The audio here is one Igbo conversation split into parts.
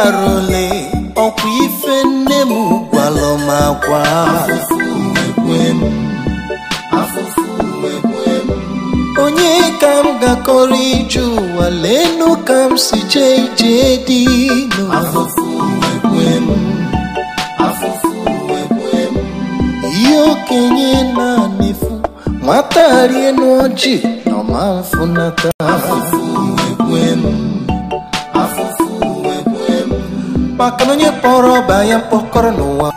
arụle ọkwa ife nne m gwalụ m akwa onye ka m gakọrọ ije ụwa lenu ka m si jee ije dị n'ụwa ihe okenye na-efu nwata rie n'ọjị na ọma mfunata maka na onye kpọrọ ọba ya mkpọkọrọ n'ụwa.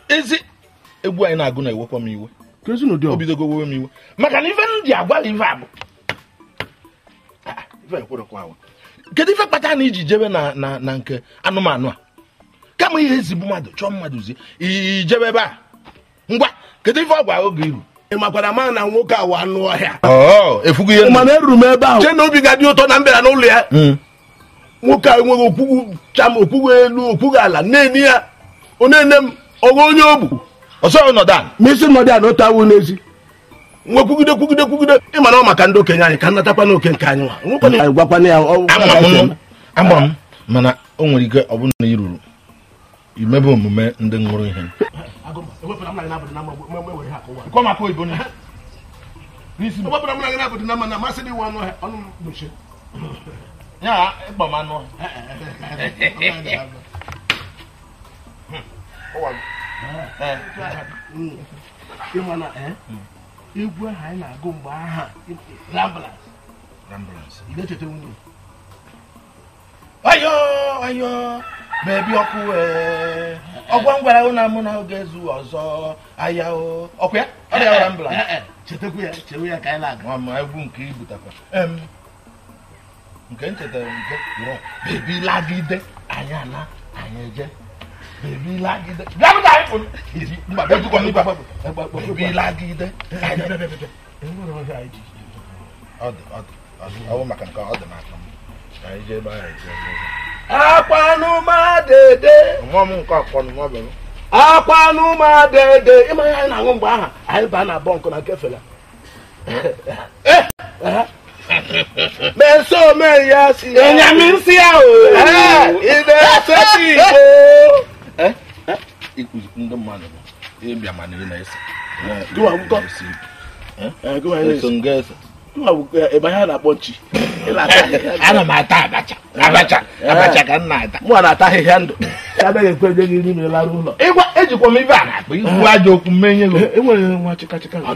Ezi egwu anyị na-agụ na-ewekwa m iwe. Obidogo wewe m iwe maka na ife m ji agwala ife abụ ife ekwerekwa awa. Kedu ife kpata na iji jebe na nke anụmanụ a kama ihe ezigbo mmadụ chọọ mmadụ zie ijebe ebe a ngwa kedu ife ọgwa oge iru ị makwara ma na nwoke awa anụ ọhịa efugo ihe mana eruru m ebe ahụ che na obi ga-adị ụtọ na mbịara n'ụlọ ya nwoke a enweghị okwugwu cham okwugwu elu okwugwu ala na-eni ya ọ na-ene m ọghọ onye ogbu ọsọ nọdụ a mesi nọdụ a na otu awụ n'ezi nwe kwugide kwugide kwugide ịma na ọ maka ndị okenye anyị ka nnatakwa n'oke nke anyị nwa gwakwana ya ama m mana o nwere ike ọ bụrụ na i ruru imebe omume ndị ṅụrụ ihe egwu ahụ anyị na-agụ mgbe aha Ramblers ayo ayo bebi ọkụ ọgwa ngwara na mụ na oge ezu ọzọ aya ọkụ ya ọ dị ya Ramblers chetakwu ya chewe ya ka anyị na-agụ ma egwu nke ibutakwa nke nchetara nke bebi lagide anyị ana anyị eje bebi lagide bebi lagide ọ maka nke ọ dị n'aka m anyị jee ebe ahụ eje akwanụmadede nwa m nke akwanụmadede akwanụmadede ịma ihe anyị na-aṅụ mgbe aha anyị baa na bọnkụ na nke fela meso me ya si enyami nsị ya o ị na-ese igbo ịkụzi ndị mmadụ ịbịa mana ị na-ese ebe ha na-akpọ nchi ana m ata abacha abacha abacha ka m na-ata mụ na-ata ahịhịa ndụ anaghị ekwe nye gị n'ime lara ụlọ ịgwa ejikwa m ibe a na-akpọ ikwu ajọ okwu mmenye gị enwere nwa chịkachịka mba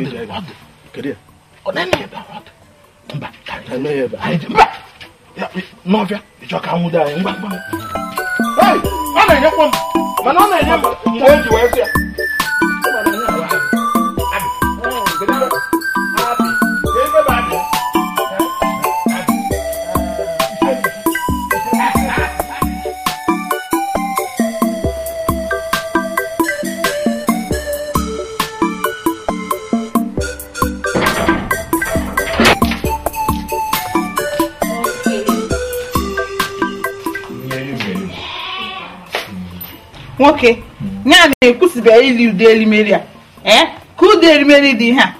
n'ọfịa ịchọ ka nwụdo anyị ngwa ngwa ọ na-enyekwa m mana ọ na-enye m mgbe o ji wee sị ya nwoke ya na-ekwusịbeghị ili ụdị elimeri a ka ụdị elimeri dị ihe a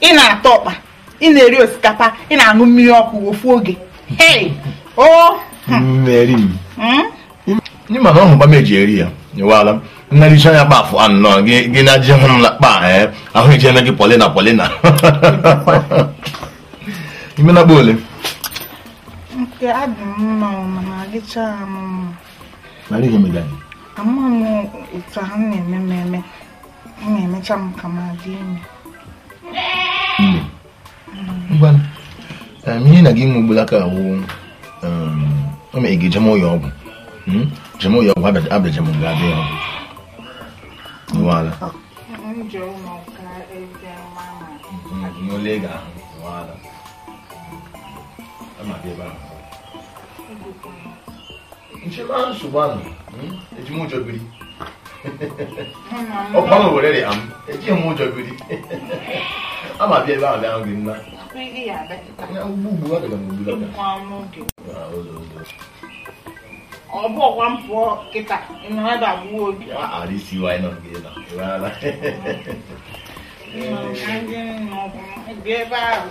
ị na-ata ọkpa ị na-eri osikapa ị na-aṅụ mmiri ọkụ ofu oge mmeri m mana ọhụ mkpa eji eri ya nyewala nnaricha ya kpafụ anọ gị na ji hụ m na kpa ahụ eji eme gị polina polina ime na ole nke adị m mma mana adịcha m mma ama m otu ahụ na-eme mmemme m na-emecha m ka m adị ime ngwa ihe na gị nwe ugbula ka awụ ị ga-ejem ụlọ ọgwụ jem ụlọ ọgwụ abịajem nga adị ya ọgwụ ole ga-ahụ nchema nsogbu ahụ eji m ụjọ biri ọkwa m were am ejighị m ụjọ biri ama bịa ebe ahụ bịa hụ gị nna. Ọ bụ ọkwa m pụọ kịta ị nọ ebe a gbuo oge. Ebe ahụ.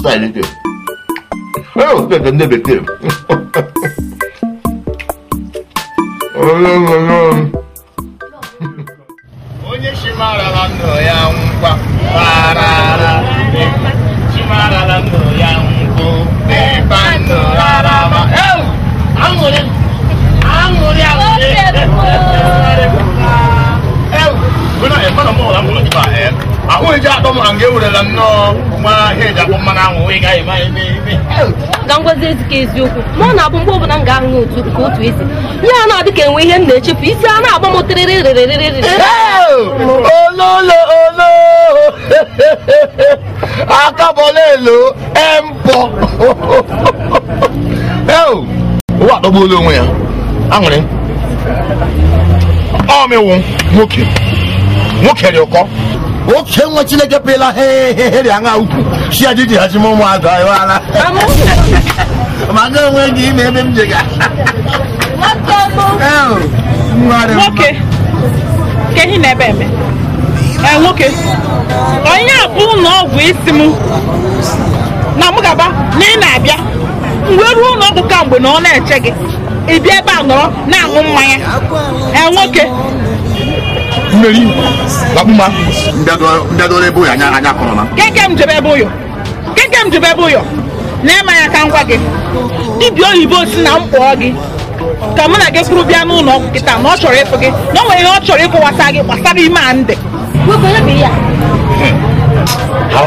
Style oh, onye shimarala ndụ ya ngwa parara shimarala ndụ ya ngwo ebe ndụ rara ma aṅụrị aṅụrị aṅụrị ahụ eji akpọ m nga ewerela nnọọ nwa ahịa eji akpọ mmanụ anwụ ị gaghị eme eme eme ka m gwazie ezi ka eziokwu ma ọ na-abụ mgbe ọbụla m ga-ahụ otu ka otu esi ya na-adị ka enwe ihe m na-echefu isi a na-agba m tịrịrịrịrịrịrị ololo olo akabọla elo empọ ụwa akpọgbuola onwe ya aṅụrị ọmịwụ nwoke nwoke dị ụkọ oke nwa Chineke pela he aṅa ukwu si ajiji ha chima ụmụazụ ayọala ma ga onwe gị ime ebe m jega nwoke ke ihe na-ebe eme nwoke onye a bụ ụlọ ọgwụ isi m na mụ gaba na ị na-abịa mgbe ruo ụlọ ọgwụ kamgbe na ọ na-eche gị ị bịa ebe a nọrọ na-aṅụ mmanya nwoke mmeri lakpuma mbịadoro ebe ụyọ anya kọrọ na keke m jebe ebe ụyọ keke m jebe ebe ụyọ na-ema ya ka ngwa gị dibịa oyibo si na m kpọọ gị ka mụ na gị kwuru bịa n'ụlọ ọgwụ kịta na ọ chọrọ ịfụ gị na o nwere ihe ọ chọrọ ịkọwasa gị gbasara ime a ndị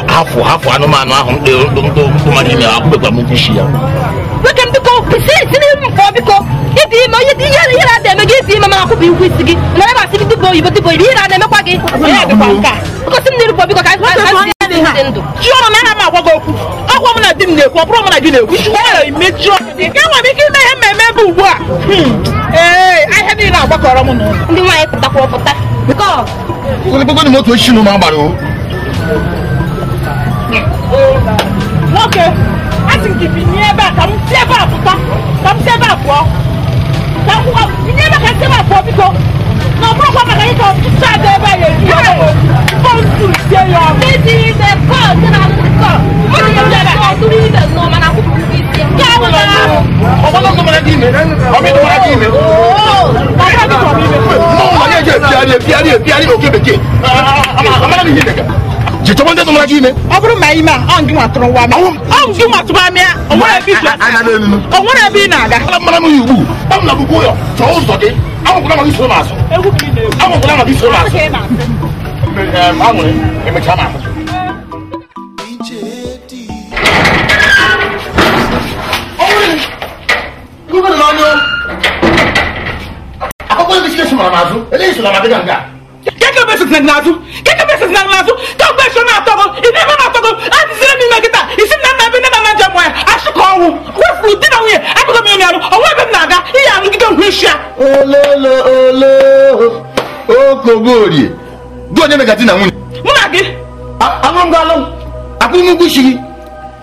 hafụ hafụ anụmanụ ahụ mkpụ mmadụ ime akwụbekwa m ụkwụ isi ya nwoke m biko kwụsị itinye m mkpọ biko ịdị ime onye dị ihe na-ada eme gị ịdị ime mana akwụbụ ụgwọ isi gị na ebe asị gị dịbụ oyibo dịbụ oyibo ihe na-ada emekwa gị gosi m n'irukpọ biko ka anyị ndụ chi ọrụ na ana m agwa gị okwu ọgwa m na di m na-ekwu ọ bụrụ m na gị na-ekwu mechi ọnụ gị enwere m ike ime ihe mmemme ebe ugbu a ee ahịa niile agbakọrọ m n'ụlọ ndị nwaanyị pụtakwa ọpụta biko m otu osisi na ụmụ agbara o nwoke asị m gị binye ebe a ka m si ebe a pụta ka m si ebe a pụọ ka m kwụkwa binye ebe a ka m si ebe a pụọ biko na ọ bụrụkwa maka gị ka ọtụtụ ada ebe a ya eri sie ya ọnụ ịdị ime kọọ dị na akụkọ tụrụ ime nnọọ mana akwụpụ ụgwọ isi ya nke ahụ na ọgbọ́dọ̀ tó mara gị ime ọmị tó mara gị ime mụ na eji epiarị epiarị epiarị oke bekee amara m ihe mega chechọba ndị tó mara gị ime ọ bụrụ ma ime a ọ gị nwatụrụ nwa m ọ gị nwatụrụ amịa o nwere ebe ị na-aga ala mara m ya ugbu a m na bụkwa ụyọ chọọ ụzọ gị anwụkwụla maka isoro m azụ anwụkwụla maka isoro m azụ anwụrị emechaa m ahụ Keke besi na n'azụ keke besi na n'azụ ka mgbe so na-atọ gị ị na-eme na-atọ gị adịzire m ime kịta isi m na nna ebe nne na nna njem ya achị ka ọnwụ wefuru di na nwunye akụkọ m ime arụ ọnwa ebe m na-aga ihe anụgide hụ isi ya ololo olo okogorie gị onye mega di na nwunye mụ na gị Alụ m alụ. Akwụ m ụgwọ isi gị.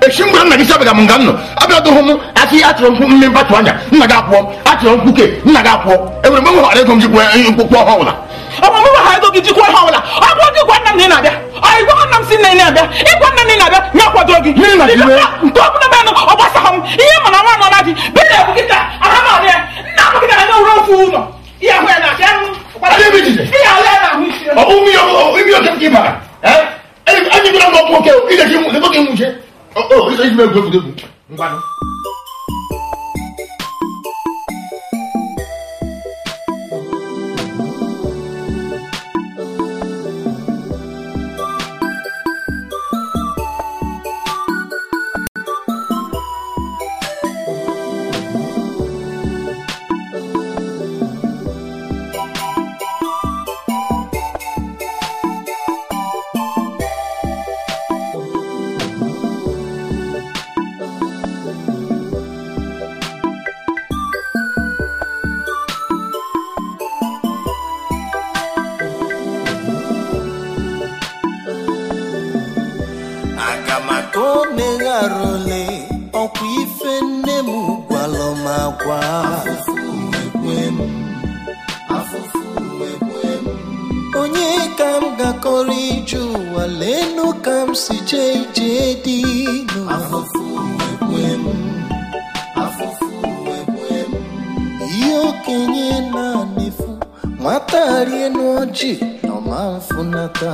Esi m gwara nna gị si abịa m nga m nọ. Abịa dụhụ m asị achọrọ m mme mkpatụ anya nna gị akwụọ. Achọrọ m mkpuke nna gị akwụọ. Enwere m nweghara ego m jikwa mkpụkpọ ọha ọbụla. Ọ bụ mụ ego gị jikwa ihe ọbụla. Ọ bụ gị gwa nna m na ị na-abịa. Ọ ịgwa nna m si na ị na-abịa. Ịgwa nna m na ị na-abịa ya kwado gị. Nke ọbụla menụ ọ gbasaghị m. Ihe ma na nwa nọ na di. Bịa ebu kịta aha m ọrịa. Nna m kịta na ụlọ ofu ụlọ. Ihe ahụ ya na-achị ahụ. Ihe ahụ ya na-ahụ isi. Ọ bụ imi oke m ka ị bara. Anyị gwara m ọkụ oke ị ga-eji ego gị nwuche. O iji m egwu egwu. Ngwanụ. Ọkwa ife nne m gwalụ m agwa. Onye ka m gakọrọ ije ụwa lenu ka m si jee ije dị n'ụwa. Ihe okenye na-efu nwata rie n'ọjị ọma mfunata.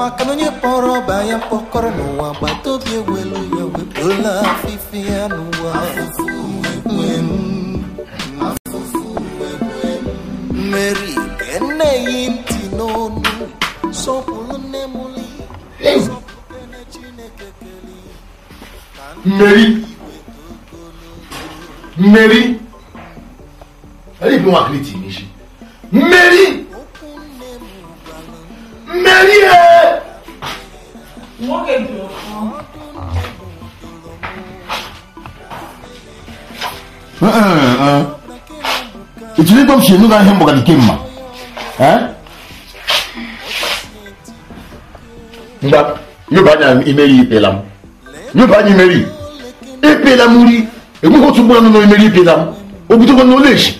Maka na onye kpọrọ ọba ya mkpọkọrọ n'ụwa gbata obi ewelu ya wepụla afịfị ya n'ụwa. Mmeri nne yi ntị n'onu sọpụrụ nne m sọpụrụ Chineke kele. Mmeri Mmeri bụ nwa kriti n'isi. Mmeri Mmeri nwoke dị ụtọ. Ejiri ego m si enuga ihe mgbagara ike mma. Ngwa, nyeba anya imeri ipela m. Nyeba anya imeri. Ipela m uri. Enweghị otu mkpụrụ nọ n'imeri ipela m. O bidokwa n'ụlọ echi.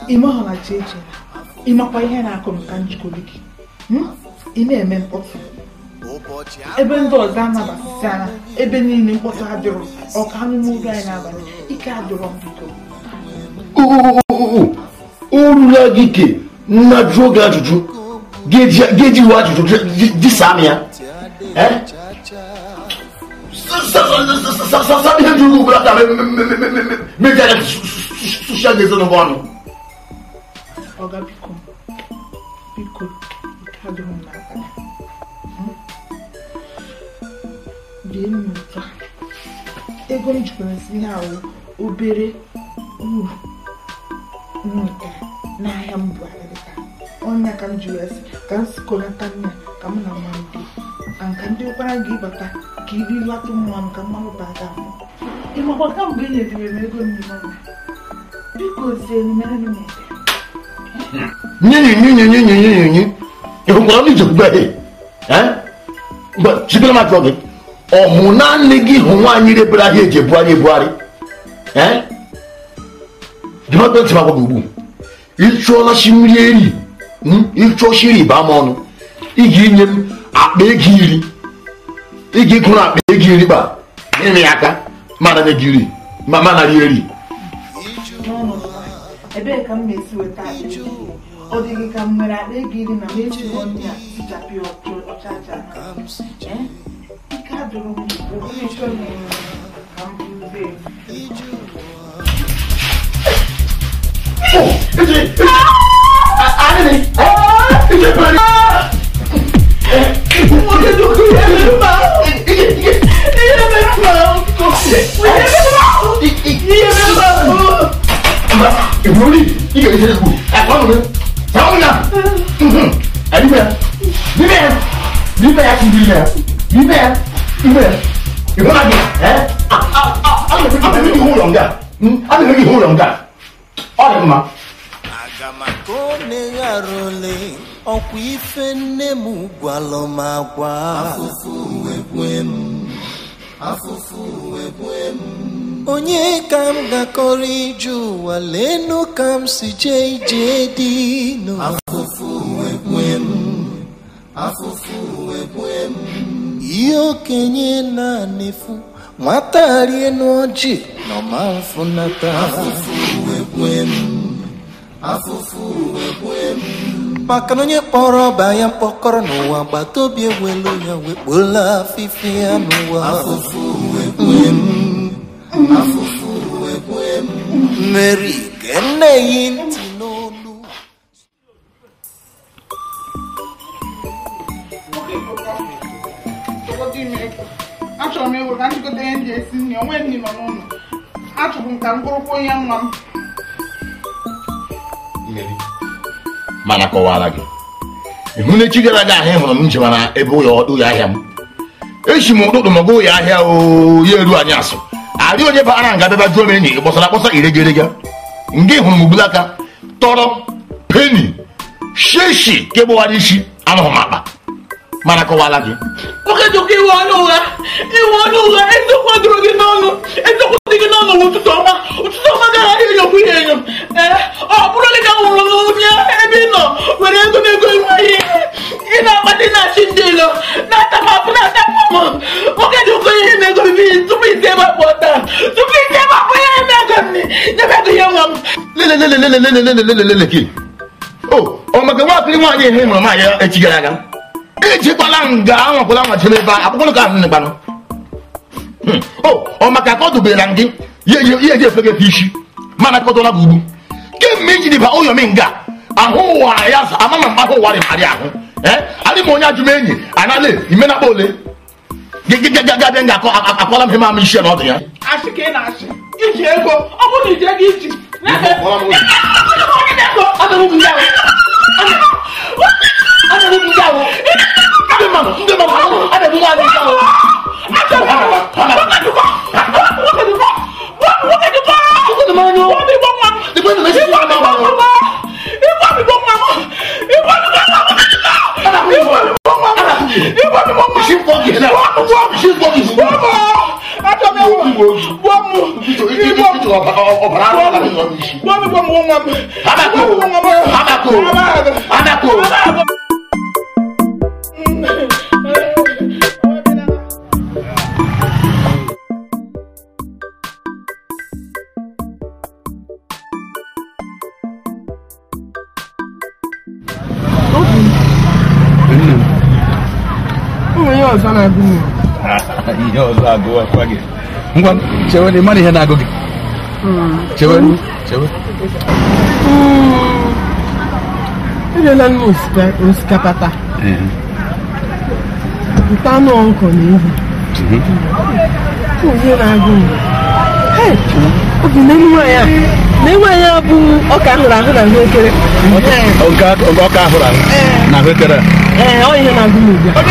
Ime ọha na ịmakwa ihe na-akụ m ka njikọ gị. Ị na-eme mkpọtụ ebe ndị ọzọ anabasịsịala ebe niile mkpọtụ adịrọ ọka anụ n'oge anyị n'abalị ike adịrọ mbiko. O rula gị ke nna jụọ gị ajụjụ ga-eji uwe ajụjụ dịsa m ya. Sa ihe jụrụ ugboro aka meji anya sụsịa gị ezinụlọ ọnụ. Ọga biko biko ike adịrọ m n'abalị. Bie m ụtọ ego m jikwara si ihe ahụ obere uru m nwetara n'ahịa m bụ arịrịta ọnya ka m ji wee sị ka m sikọlata nne ka m na mma ndị nka ndị ụkwara gị ịbata ka iri latụ mmanụ ka mmanụ baa gị afọ. Ịmakwa kamgbe ị nyeziri m ego n'ime ọnwa biko zie mere m ebe. Nye nye nye nye nye nye ị hụkwara m ijekwugbe he chibere m ajụọ gị ọ hụ naanị gị hụ nwaanyị rebere ahịa eji ebugharị ebugharị jụmatụ ntị m agwa gị ugbu ịchụọla shi mmiri eri ịchụọ shiri baa m ọnụ ị ga-enye m akpa ego iri ị ga-egoro akpa ego iri kpa nyere ya aka mana nye gị iri ma mana rie eri. Ebee ka m na-esi weta akpa ego? Ọ dị gị ka m nwere akpa ego iri na m ejighị ndị a tichapụ ya ọcha aja ike adịrọ m ka m bụzie. Ọkwa ife nne m gwalụ m agwa afụfụ wegwe m afụfụ wegwe m onye ka m gakọrọ ije ụwa lenu ka m si jee ije dị n'ụwa afụfụ wegwe m afụfụ wegwe m ihe okenye na-anefu nwata rie n'ọjị nọ ma mfunata afụfụ wegwe m afụfụ wegwe m maka na onye kpọrọ ọba ya mkpọkọrọ n'ụwa gbata obi ewelu ya wekpola afịfị ya n'ụwa afụfụ wegwe m afụfụ wegwe m mmeri gene yi ntị n'olu. Achọrọ m ịwụ ka nchịkọta ihe ndị esi nri onwe nri nọ n'ụlọ achọrọ m ka m gụrụkwa onye nwa m mana kọwara gị ịhụ na echi gara aga ahụ hụrụ m njem na ebe ụlọ ahịa m echi m ụtụtụ maka ụlọ ahịa oye eru anyị asụ arị onye bara nga bịaba jụọ m enyi gbọsara akpọsa iregerega nga hụrụ m ugbulaka tọrọ peni sheshi ke gbawara isi anụghị m akpa mana kọwara gị Okechukwu iwe ọnụ ụgha eziokwu dụrụ gị n'ọnụ eziokwu dị gị n'ọnụ ụtụtụ ọma gara enyokwu ihe enyo ee ọ bụrụ gị ka m hụrụ n'onye ebe ị nọ were ego na-ego nwe ihe ị na-akpata na-achị ndị ilo na-atapụ m Okechukwu ihe na-ego m tupu isi ebe akpọ taa tupu isi ebe akpọ ihe na-ego m nyebe ego ihe nwa m lelelelelelelelelelele gị o ọ maka nwaakịrị nwaanyị ihe hụrụ m anya echi gara aga ejikwala nga anwakwala nwachiri ebe a akwụkwọ ka ahụ gbanụ o ọ maka ka ọ dubere gị ihe eji efe gị isi mana kọtọla gị ugbu kemgbe ijiri ba ụyọm nga ahụ ụwa ya ama ma ahụ ụwa rị ahụ adị m onye ajụ m enyi anala imenakpa ole gabịa nga akwala m hema m isi na ọdụ ya achị ka ị na-achị iji ego ọ bụrụ na iji ego iji Ihe ọzọ agụwakwa gị ngwa chewe na ịmara ihe na-agụ gị chewe chewe eriela m osikapa taa nta anụ ọkụkọ na ehi ihe na-agụ m obi na nwaanyị a bụ ọka ahụrụ ahụ na ahụekere ọka ahụrụ ahụ na ahụekere ee ọ ihe na-agụ m ugbu a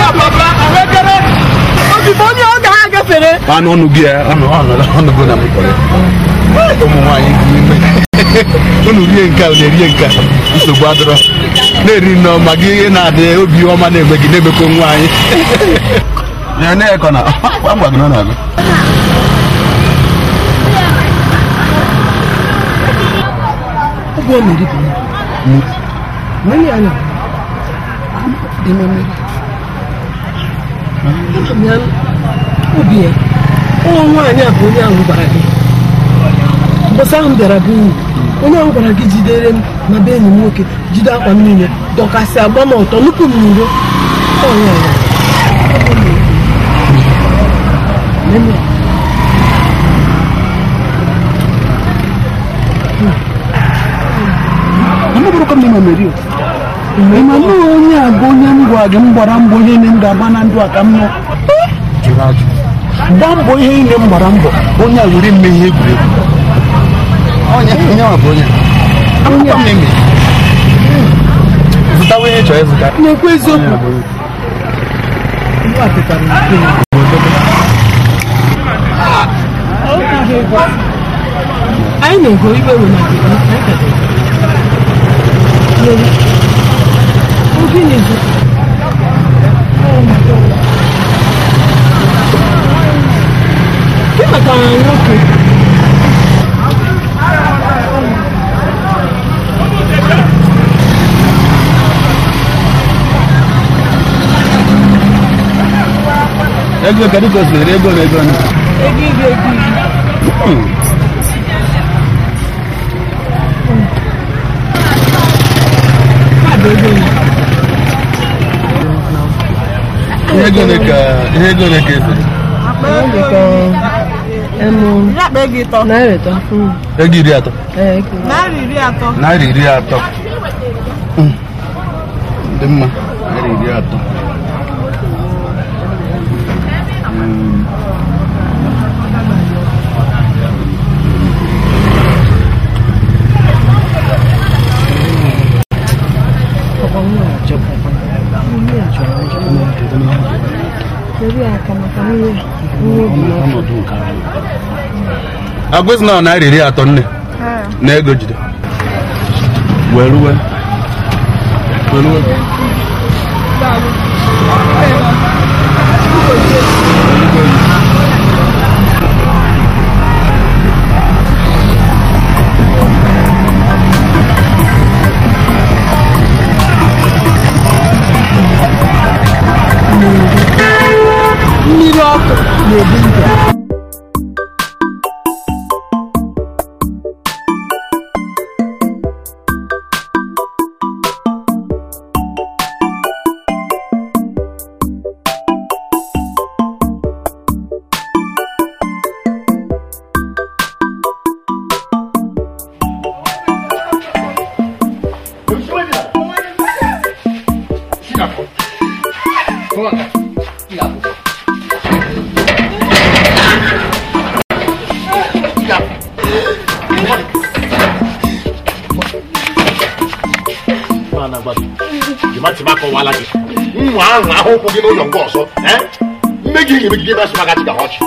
obi onye ọ ga ha gafere anụ ọnụ gị ọnụ gị na m kpọrọ ụmụ nwaanyị dị ime unu rie nke a unu erie nke a nsogbu adịrọ na-eri nnọọ ma gị ihe na-adị obi ọma na-eme gị na-emekọ nwa anyị na gwa gị na ọ na-agụ ụgwọ mmiri dị mmiri a na obi ya ụmụ nwaanyị a bụ onye ahụ gwara gị mbọsị ahụ m bịara bụ unu onye ahụ gwara gị jidere m na be enyi m nwoke jide akwa m niile dọkasị agba m ọtọ nupu m n'iro. Onye a bụ onye m gwa gị m gbara mbọ ihe niile m ga-agba na ndụ a ka m nọ gbaa mbọ ihe niile m gbara mbọ onye a were mme ihe egwuregwu zụtawa ihe chọrọ ịzụta na-ekwu eziokwu. Anyị na-ego iwe we na gị. Gịnị? Gị maka nwoke? Ego kedu ka o siri ego na ego na? Ego ego ego. Ihe ego na ka esi? Ego iri atọ. Naira iri atọ. Dị mma, naira iri atọ. Agwụsị na naira iri atọ nne na ego jide. Weruwe. Weruwe. Mmiri ọkụ na-ebu ndụ. Ahụ gị n'ụlọ nke ọzọ nne gị ga-emegide ebe asụma gachi ka ọchị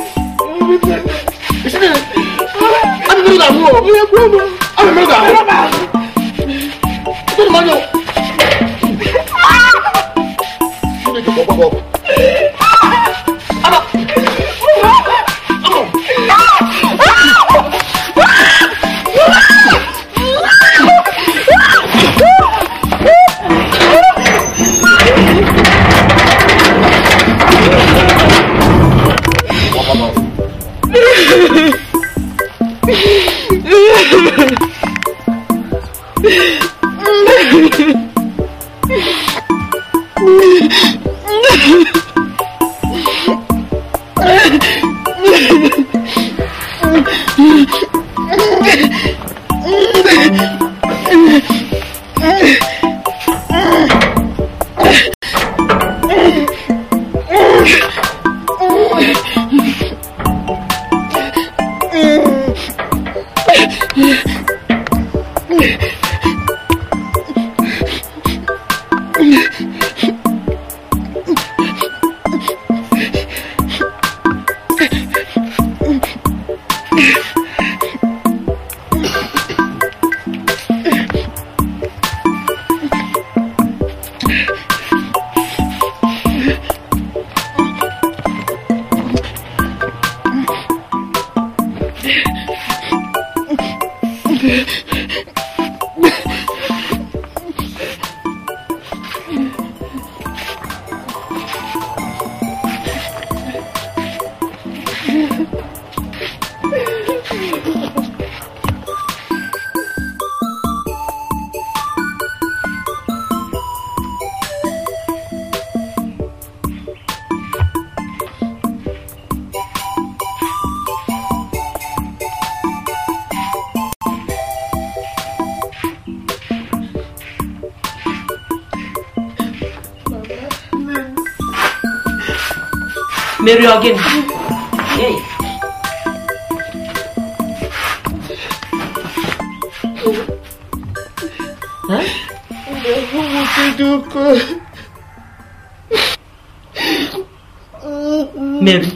Mary again. Hey. Huh? Mary.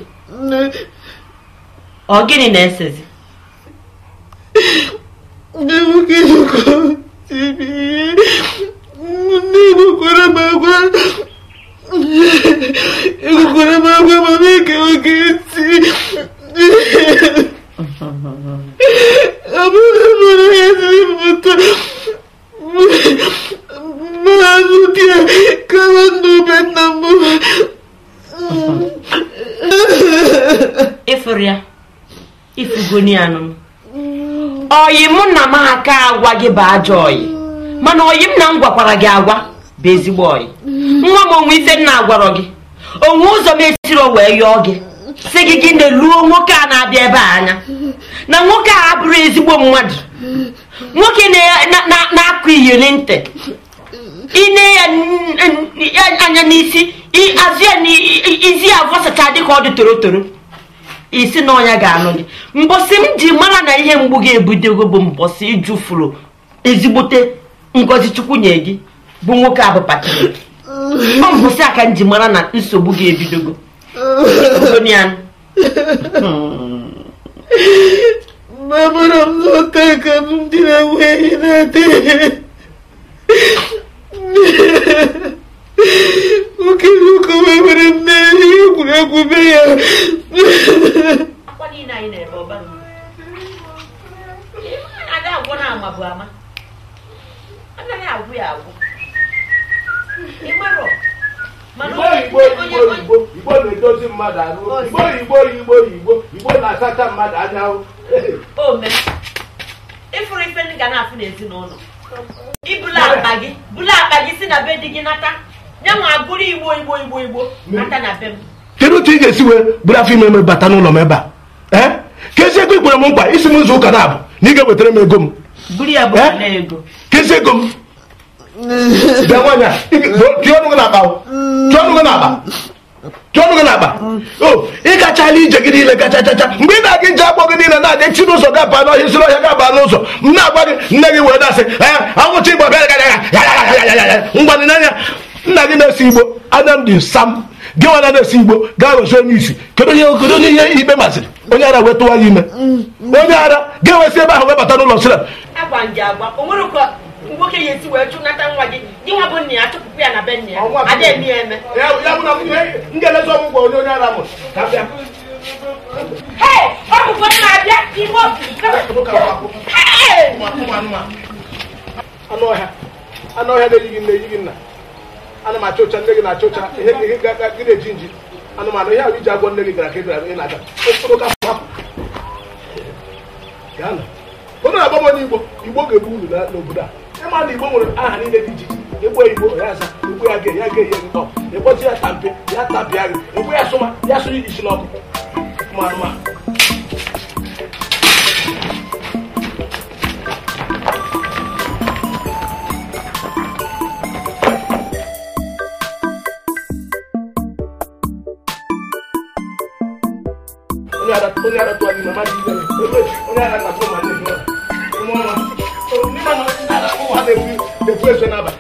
Ọ gịnị na-esezi? Ịfụrụ ya ifugoni anụ oyi mụ na m aka agwa gị bụ ajọ oyi mana oyi m na m gwakwara gị agwa bụ ezigbo oyi nwa m onwe ife nna agwarọ gị onwe ụzọ m esiro wee yọọ gị sị gị gị na-eluo nwoke a na-abịa ebe a anya na nwoke a abụrụ ezigbo mmadụ nwoke na-akụ iyeri ntị ine ya anya n'isi azụ ya isi ya vọsacha dị ka ọ dị torotoro isi na ọnya ga-anụ gị mbọsị m ji mara na ihe mgbu gị ebidego bụ mbọsị ijufuru ezigbote ngozi Chukwu nye gị bụ nwoke a bụ Patrick ọ mbọsị a ka m ji mara na nsogbu gị ebidogo. Igbo na-edozi mmadụ arụ. Igbo Igbo Igbo Igbo na-asacha mmadụ anya ahụ. Ome ịfụrụ ife ndị ga na-afụ n'ezinụlọ ibula akpa gị si na be di gị nata nyanwa agụrụ Igbo Igbo Igbo Igbo nata na be m. Kedu otu ị ga-esi wee buru afọ ime bata n'ụlọ m ebe a? Ee? Ka ezi ego ikwere m nkwa isi m nzụ ụka na-abụ na ị ga-ewetara m ego m. Buru ya bụ na ego. Ka ezi ego m. Bịa nwaanyị a, tụọ ọnụ gị n'akpa. Tụọ ọnụ gị n'akpa. Tụọ ọnụ gị n'akpa. O, ị gachala ije gị niile gachachacha. Mgbe ị na-aga ije agbọ gị niile na-aga esi n'ụzọ gaba n'ọhịa isi n'ọhịa gaba n'ụzọ. M na-agwa gị nne gị wee na-asị ee anwụcha Igbo bịa gara ngwanị n'anya nna gị na-esi Igbo anya m dị sam gị nwa na-esi Igbo gaa wesi onye isi kedu onye ihe ikpe masịrị onye ara wee tụwa ya ime onye ara ga-ewesi ebe ahụ webata n'ụlọ sịra nwoke ya esi wee chụnata nwa gị gị nwa bụ nna ya chụpụpụ ya na be nna ya ada eme ya eme ya bụ na m ga-elezi ọgwụgwọ onye onye ara mụrụ ka bịa. Hey, ọ bụkwa onye na-abịa Igbo. Anụ ọhịa anụ ọhịa na-eyighị nne eyighị nna ana m achọ ụcha nne gị na-achọ ụcha ihe gị na-eji nji anụmanụ ihe ahụ iji agwọ nne gị gara ka ị bịara ị na-aga onye na-agba m onye Igbo Igbo ga-egbu uru n'obodo a ịma na Igbo nwere aha niile dị iche iche egbu Igbo ya aza egbu ya ga ya ga-eyi mkpọ egbochi ya tampe ya tapịa gị egbu ya sụma ya sụrụ isi n'ọkụ ụmụ anụmanụ. Onye ara tụọ gị mama dị ime onye ara na-atụ ma nne gị ụra ụmụ ha na-ekwu ezo n'abalị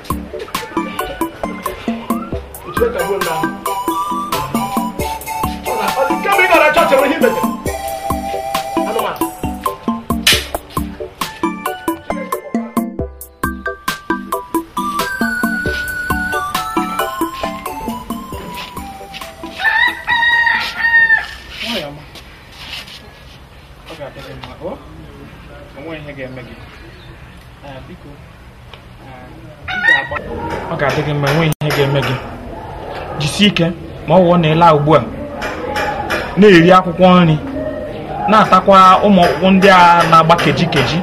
kemgbe ị gara chọọchị enweghị imete anụmanụ. Ọ ga-adị gị mma enweghị ihe ga-eme gị jisie ike ma ọ wụọ na ịla ugbu a na-eri akwụkwọ nri na-atakwa ụmụ ọkpụkpụ ndị a na-agba keji keji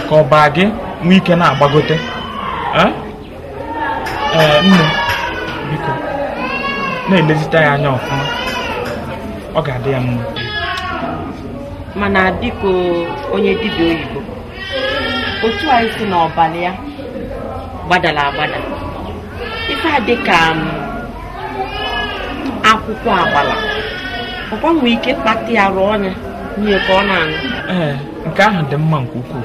ka ọbara gị nwee ike na-agbagote. Ee nne biko na-elezite ya anya ọfụma ọ ga-adị ya mma. Mana biko onye dibịa oyibo otu anyị si n'ọbara ya gbadara agbada ife a dị ka akwụkwọ agbala ọkwa nwee ike kpata ya rụọ ọnya nye ka ọ na-aṅụ. Ee nke ahụ dị mma nke ukwuu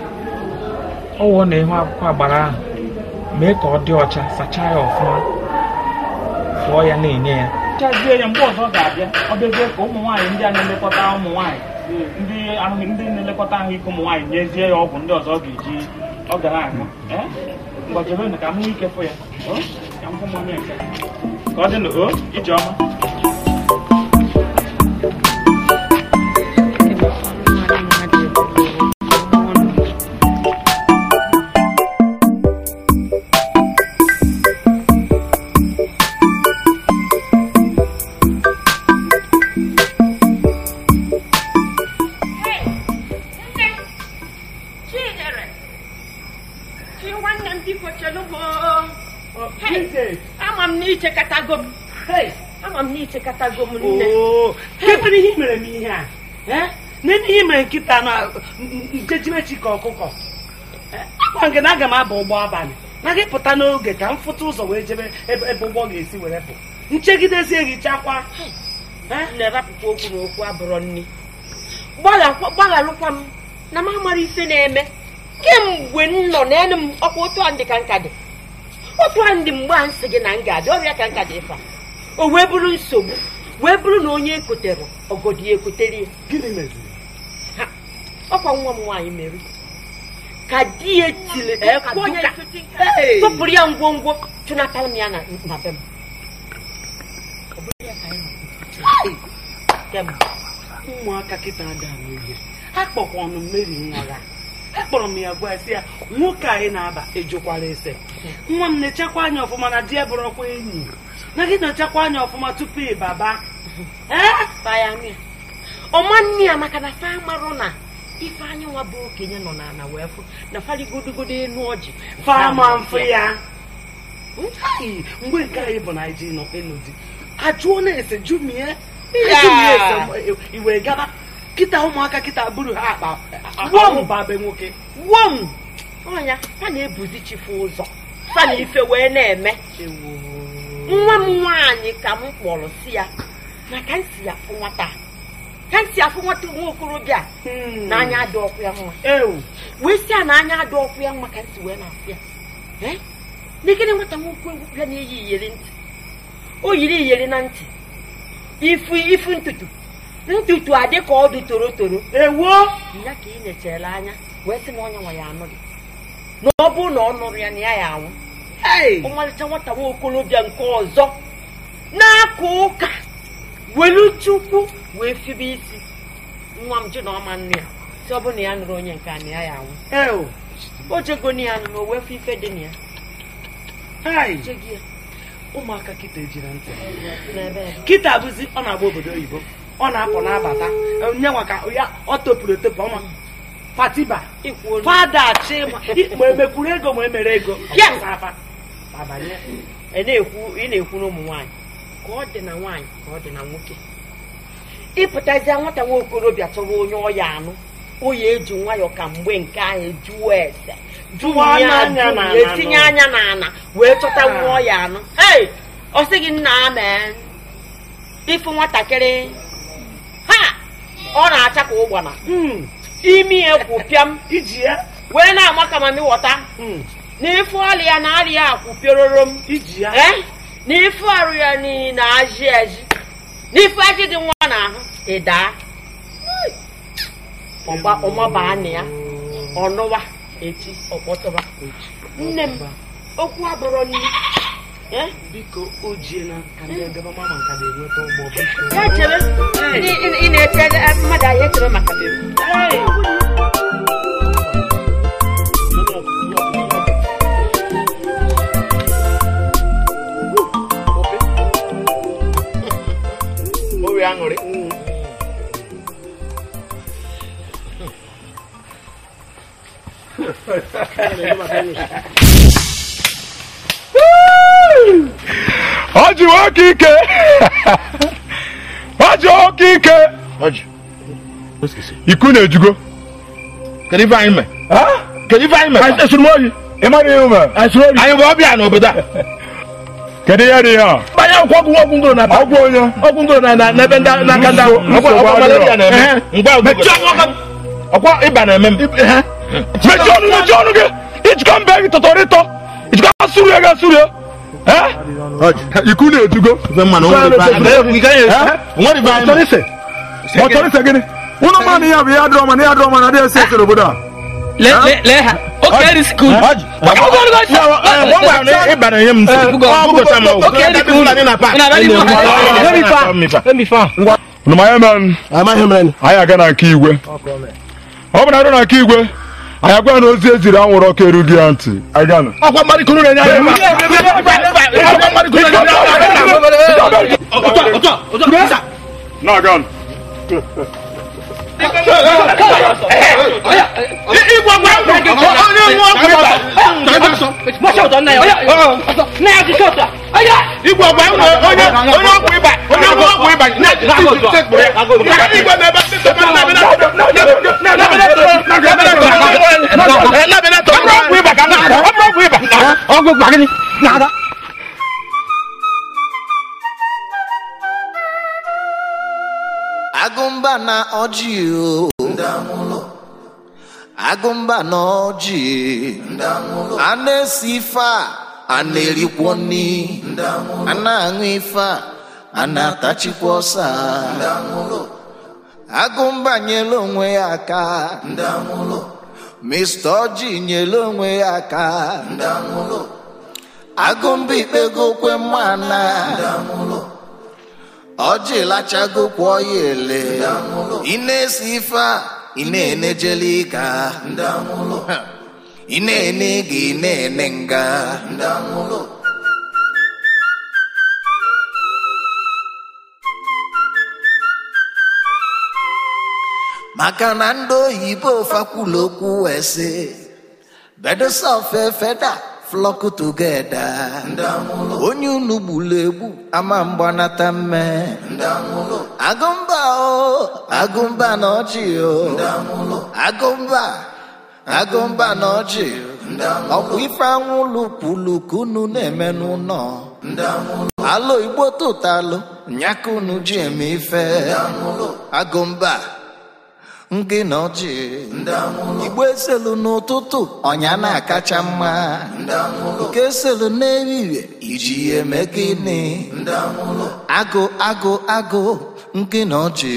ọ wụọ na ịhụ akwụkwọ agbara ahụ mee ka ọ dị ọcha sachaa ya ọfụma fụọ ya na-enye ya chazie ya mgbe ọzọ ọ ga-abịa ọ bịazie ka ụmụ nwaanyị ndị a na-elekọta ụmụ nwaanyị Ndị na-elekọta ahụike ụmụ nwaanyị nyezie ya ọgwụ ndị ọzọ ọ ga-eji ọ gara aṅụ. Ngwa jebenụ ka m nwee ike fụ ya. Ka m fụ m onye nke. Ka ọ dị nụ o Ijeọma. Kedu ihe mere m ihe a? Nene ihe mere nkịta na njejimechi ka ọkụkọ. Akwa nke na aga m aba ụgbọ abalị na gị pụta n'oge ka m fụta ụzọ wee jebe ebe ụgbọ ga-esi were pụ. Nchegidezie gị chakwa. Na-erapụkwa okwu na okwu abụrọ nni. Gbaghalụkwa m na m amara ife na-eme kemgbe m nọ n'elu m ọkwa otu a ndị ka nka dị. Otu a ndị mgbe a nsị gị na m ga-adị ọrịa ka nka dị ife a. O wee bụrụ nsogbu wee bụrụ na onye ekotere ọgọdị ekotere ya. Gịnị meziri? Ha ọkwa nwa m nwaanyị mere ka di ya tiri tụpụrụ ya ngwongwo chụnatara m ya na be m. Ụmụaka kịta ada n'ihe akpọkwa ọnụ mmeri nwa ya. Akpọrọ m ya gwa ya sị ya nwoke anyị na-aba ejukwara ese. Nwa m na-echekwa anya ọfụma na di ya bụrụkwa enyi. Na gị na-echekwa anya ọfụma tupu ị baba. Ọma nne ya maka na fa marụ na ife anyị nwa bụ okenye nọ n'ala wee fụ na farigodogodo elu ọjị. Fama mfụ ya. Mgbe nke anyị bụ na anyị ji nọ elu di. Ajụọ na-ese jumie. Jumie ese iwe gaba. Kịta ụmụaka kịta buru ha akpa akpa be nwoke. Wom! Ọnya ha na-ebuzi chifu ụzọ. Fa na ife wee na-eme. Nwa m nwaanyị ka m kpọrọ si ya na ka m si afụ nwata. Ka m si afụ nwata nwa okorobịa n'anya adị ọkụ ya nwa. Wee si ya na anya adị ọkụ ya nwa ka m si wee na-afụ ya. N'ikere nwata nwa okorobịa na-eyi iyeri ntị. O yiri iyeri na ntị. Ifu ntutu. Ntutu adị ka ọdụ toro toro. Ewo! Ya ka ị nyechara anya wee sị na onye nwa ya anụ gị. Na ọ bụrụ na ọ nụrụ ya na ya ya anwụ. Ọmalịcha nwata nwa okorobịa nke ọzọ na-aka ụka welu Chukwu wee fibe isi. Nwa m jụ na ọma nne ya si ọ bụrụ na ya nụrụ onye nke a na ya ya anwụ. O jego na ya nụ na o wee fụ ife dị na ya. Ụmụaka kịta ejiri ntị. Kịta bụzi ọ na-agba obodo oyibo. Ọ na-apụ n'abata nye nwa ka ya ọ topụrụ etopụ ọma fatiba fada chima ma emekwuru ego ma emere ego. Ị na-ekwu na ụmụ nwaanyị ka ọ dị na nwaanyị ka ọ dị na nwoke. Ịpụtazie nwata nwa okorobịa chọrọ onye ọya anụ oyi eji nwayọọ ka mgbe nke ahụ jụọ ese etinye anya n'ala wee chọta nwa ọya anụ. Ọ sị gị nna mee ịfụ nwatakịrị ha ọ na-acha ka ụgbana imi ya kwụ pịam iji ya wee na-ama ka mami ghọta na ịfụ alị ya na alị ya akwụ pịororo m iji ya na ịfụ arụ ya niile ajị ajị na ịfụ ajị dị nwa n'ahụ ịdaa ọmaba na ya ọnụwa echi ọkpọtọba nne m okwu abụrọ nne. Biko o jiena ka ndị gaba mama nka na-enweta ụgbọ biko. Ya chere ị na-eche mmadụ ahịa echere maka bebi. Obi aṅụrị. Ọjị nwoke ike. Ọjị nwoke ike. Ọjị. Iku na-ejugo. Kedu ife anyị mee? Kedu ife anyị mee? Esuru m oyi. Ị mara ihe mere? Anyị bụ ọbịa n'obodo a. Kedu ihe dị ihe a? Gbanye akwụkwọ ọgwụ ọgwụ ngoro na ọgwụ onye? Ọgwụ ngoro na n'ebe ndị n'aka ndị ahụ. Ọgwụ malaria na-eme. Mgbe ọgwụ ịba na-eme m. Mechie ọnụ gị. Ijikọ mbe gị tọtọrịtọ. Ijikọ asụrụ ya ga-asụrụ ya. Iku na-ejugo. Ọ chọrọ ise gịnị? Ụnụ ma na ya bụ ya dụrọ mana ya dụrọ mana adịghị esi esi n'obodo a. Lee ha. Oke risk unu. Anyị aga na nke igwe. Ọ bụ na arụ na nke igwe, anyị agwa na ozi ejiri anwụrụ ọkụ erughị ya ntị. Na-aga. Agụmba na ọjị o, agụmba na ọjị, a na-esi ife a, a na-erikwo nri, a na-aṅụ ife a, a na-atachikwa ọsa. Agụmba nyere onwe ya aka, Mr. Ọjị nyere onwe ya aka, agụmba ikpego kwe mmana. Ọjị lachagokwa ya ele, ị na-esi ife a, ị na-enejele ịga, ị na-ene ịga, ị na-ene nga. Maka na ndị oyibo fakwulu okwu wee sị, birds of a feather flock together. Onye unu gburu egbu ama mgbanata mme. Agụmba o, agụmba na ọjị o, agụmba, agụmba na ọjị. Ọkwa ife anwụlụ kwulu ka unu na-eme n'ụlọ. Alụ igbo tụtalụ nyaka unu ji eme ife. Agụmba ngị na ọjị, igbo eselu n'ụtụtụ ọnya na-akacha mma, nke eselu n'ehihie iji ya eme gịnị? Agụ agụ agụ ngị na ọjị.